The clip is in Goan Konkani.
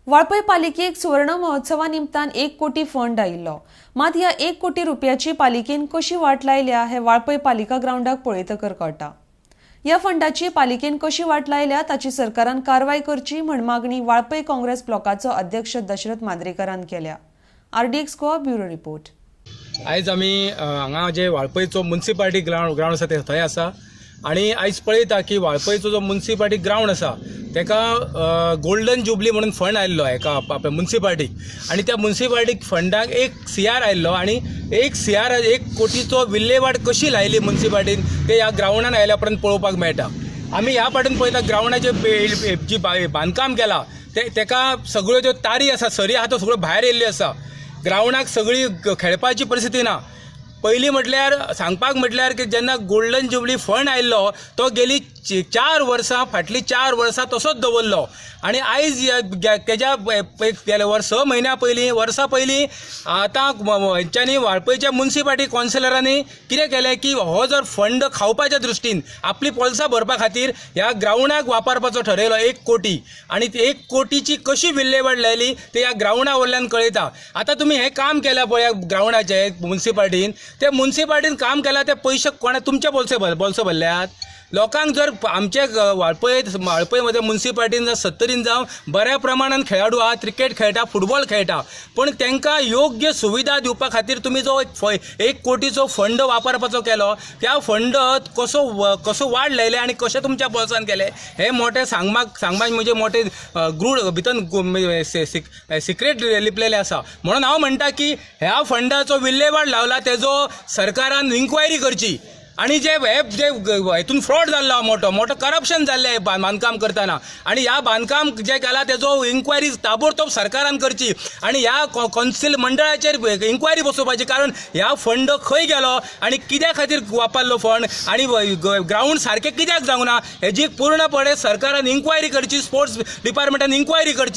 वाळपय पालिकेक सुवर्ण महोत्सवा निमतान 1 कोटी फंड आयिल्लो. मात ह्या 1 कोटी रुपयाची पालिकेन कशी वाट लायल्या हें वाळपय पालिका ग्रावंडाक पळयतकर कळटा. ह्या फंडाची पालिकेन कशी वाट लायल्या ताची सरकारान कारवाय करची म्हण मागणी वाळपय काँग्रेस ब्लॉकाचो अध्यक्ष दशरथ मांद्रेकरान केल्या. RDX Goa, bureau report. आयज आमी हांगा जे वाळपयचो मुन्सिपालिटी ग्रावंड ग्रावंड आसा ते थंय आसा आनी आयज पळयता की वाळपयचो जो मुन्सिपालिटी ग्रावंड आसा तेका गोल्डन जुबली म्हणून फंड आयल्लो एका आपल्या मुन्सिपालिटीक आनी त्या मुन्सिपालिटीक फंडाक 1 सीआर आयल्लो आनी 1 सीआर, 1 कोटीचो विल्लेवाट कशी लायली मुन्सिपालिटीन ते ह्या ग्रावंडान आयल्या उपरांत पळोवपाक मेळटा. आमी ह्या पाटीन पळयता, ग्रावंडाचे जी बांदकाम केला ते तेका सगळ्यो ज्यो तारी आसा, सरी आहा, त्यो सगळ्यो भायर येयल्ल्यो आसा. ग्रावंडाक सगळी खेळपाची परिस्थिती ना. पयलीं म्हटल्यार सांगपाक म्हटल्यार की जेन्ना गोल्डन जुबली फंड आयल्लो तो गेली 4 वर्सां, फाटलीं 4 वर्सां तसोच दवरलो आनी आयज तेज्या एक गेल्या वर्स 6 म्हयन्या पयलीं, वर्सां पयलीं आतां हेंच्यांनी, वाळपयच्या मुन्सिपालिटी कावन्सिलरांनी कितें केलें की हो जर फंड खावपाच्या दृश्टीन, आपली पोल्सां भरपा खातीर ह्या ग्रावंडाक वापरपाचो ठरयलो 1 कोटी आनी ती 1 कोटीची कशी विल्लेवाट लायली ते ह्या ग्रावंडा वयल्यान कळयता. आतां तुमी हें काम केलां पळय ग्रावंडाचें मुन्सिपालिटीन, ते मुन्सिपालिटीन काम केलां ते पयशे कोणा तुमचे बोल्से बोल्स भरल्यात लोकांक? जर आमचे वाळपय वाळपयमध्ये मुन्सिपालिटीन जावं सत्तरीन जावं बऱ्या प्रमाणान खेळाडू आहा, क्रिकेट खेळटा, फुटबॉल खेळटा, पूण तांकां योग्य सुविधा दिवपा खातीर तुमी जो 1 कोटीचो फंड वापरपाचो केलो, त्या फंड कसो कसो वाड लायले आनी कशें तुमच्या बोल्सान केले हे मोठे सांगपाक सांगपाक म्हणजे मोठे गूढ भितर सिक्रेट लिपलेले आसा. म्हणून हांव म्हणटा की ह्या फंडाचो विल्लेवाट लावला तेजो सरकारान इन्क्वायरी करची आणि जे हे जे हेतून फ्रॉड जाल्लो आहा, मोठो मोठो करप्शन जाल्लें आहे बांदकाम करतना आनी ह्या बांदकाम जें केलां तेजो इन्क्वायरी ताबडतोब सरकारान करची आनी ह्या कौन्सिल मंडळाचेर इन्क्वायरी बसोवपाची, कारण ह्या फंड खंय गेलो आनी कित्या खातीर वापरलो फंड आनी ग्रावंड सारकें कित्याक जावंक ना हेजी पूर्णपणे सरकारान इन्क्वायरी करची, स्पोर्ट्स डिपार्टमेंटान इन्क्वायरी करची.